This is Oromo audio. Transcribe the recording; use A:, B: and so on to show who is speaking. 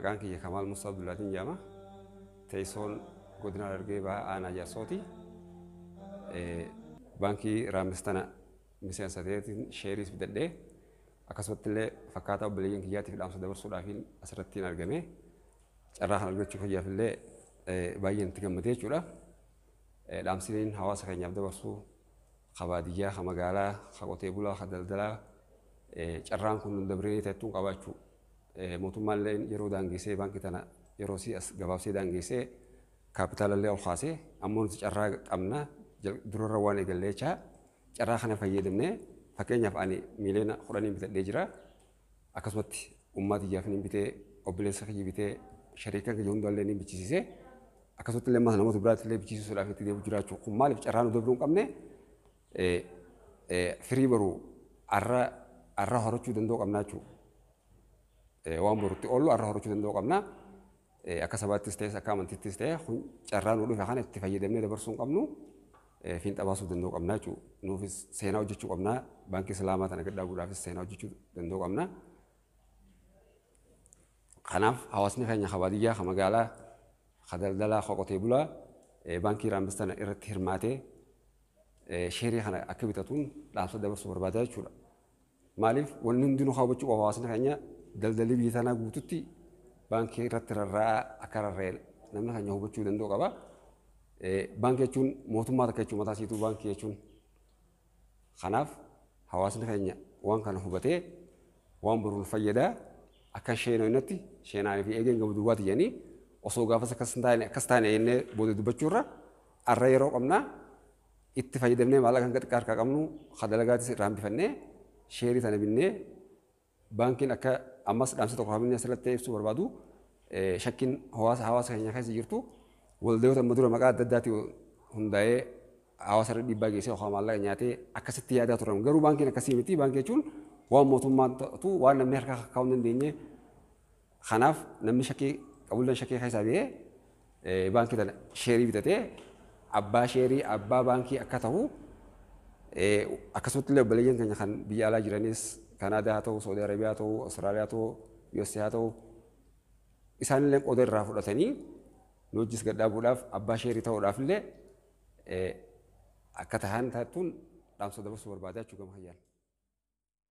A: Maqaan kiyya Kamaal Musaa Abdullaatiin jedhama. Teessoon godina Harargee Bahaa aanaa Jaarsooti. Baankii Raammis tana miseensa ta'eetiin sheeriis bitadhee akkasumatti illee fakkaataa obboleeyyan kiyyaatiif dhaamsa dabarsuudhaafiin asirratti argame. Carraa kana argachuu kiyyaaf illee baay'een itti gammadee jechuudha. Dhaamsileen hawaasa keenyaaf dabarsuu ka baadiyyaa, ka magaalaa, ka qotee bulaa, ka daldalaa carraan kun dabree ta'ettuun qabaachuu. Mootummaan illee yeroo daangeessee baankii tana yeroo si as gabaabsee daangeessee kaapitaala illee ol kaasee ammoo nuti carraa qabna durarra waan eegallee jechaa carraa kana fayyadamnee fakkeenyaaf ani 10 miiliyoona bitadhee jira. Akkasumatti uummata kiyyaaf ni bitee, obboleessa kiyya bitee, shariikan kiyya hundaallee ni bichisiisee, akkasumatti illee namoota biraatti illee bichisiisuudhaaf itti deemu jiraachuu kun maaliif carraa nu dabruu hin qabne firii baruu arra horachuu danda'u qabnaa jechuudha. Waan borutti oollu arra horachuu danda'u qabna. Akka sabaattis ta'es akka amantiittis ta'e kun carraa nu dhufe kana itti fayyadamnee dabarsuu hin qabnu, fiinxa baasuu danda'u qabna jechuudha. Nuufis seenaa hojjechuu qabna. Baankii Islaamaa tana gad dhaabuudhaafis seenaa hojjechuu danda'u qabna. Kanaaf hawaasni keenya ka baadiyyaa, ka magaalaa, ka daldalaa, ka qotee bulaa baankii Raammis tana irratti hirmaatee sheerii kana akka bitatuun dhaamsa dabarsuu barbaada jechuudha. Maaliif wanni hundinuu hubachuu qaba hawaasni keenya daldalli biyya tanaa guututti baankii irratti rarra'aa akka rarra'e namni keenya hubachuu danda'u qaba. Baankii jechuun mootummaa takka jechuun mataa isiituu baankii jechuun. Kanaaf hawaasni keenya waan kana hubatee waan boruun fayyadaa akka sheenoo sheenaa fi eegeen gabu duwwaati jedhanii osoo gaafas akkas hin taane akkas taane jennee booda dubbachuurra arra yeroo qabnaa itti fayyadamnee maallaqa hanga xiqqaa harkaa qabnu dalagaatis irraa hambifannee sheerii tana binnee baankiin akka ammas dhaamsa tokko hamni asirratti ibsuu barbaadu shakkiin hawaasa keenya keessa jirtu waldayoota amma dura maqaa adda addaatiin hundaa'ee hawaasa irra dhiibbaa geessee yookaan maallaqa nyaatee akkasitti yaadaa turan. Garuu baankiin akkasii miti. Baankii jechuun waan mootummaan to'atu, waan namni harkaa kaa'uu hin dandeenye. Kanaaf namni shakkii qabulleen shakkii keessaa ba'ee baankii tana sheerii bitatee abbaa sheerii abbaa baankii akka ta'u, akkasumatti illee obboleeyyan keenya kan biyya alaa jiranis Kanaadaa haa ta'u, Saudi Arabiyaa haa ta'u, Austraaliyaa haa ta'u, USA haa ta'u, isaanillee qooda irraa fudhatanii nu wajjis gad dhaabuudhaaf abbaa sheerii ta'uudhaaf illee akka tahan taattuun dhaamsa dabarsuu barbaada jechuu gama hayyaan.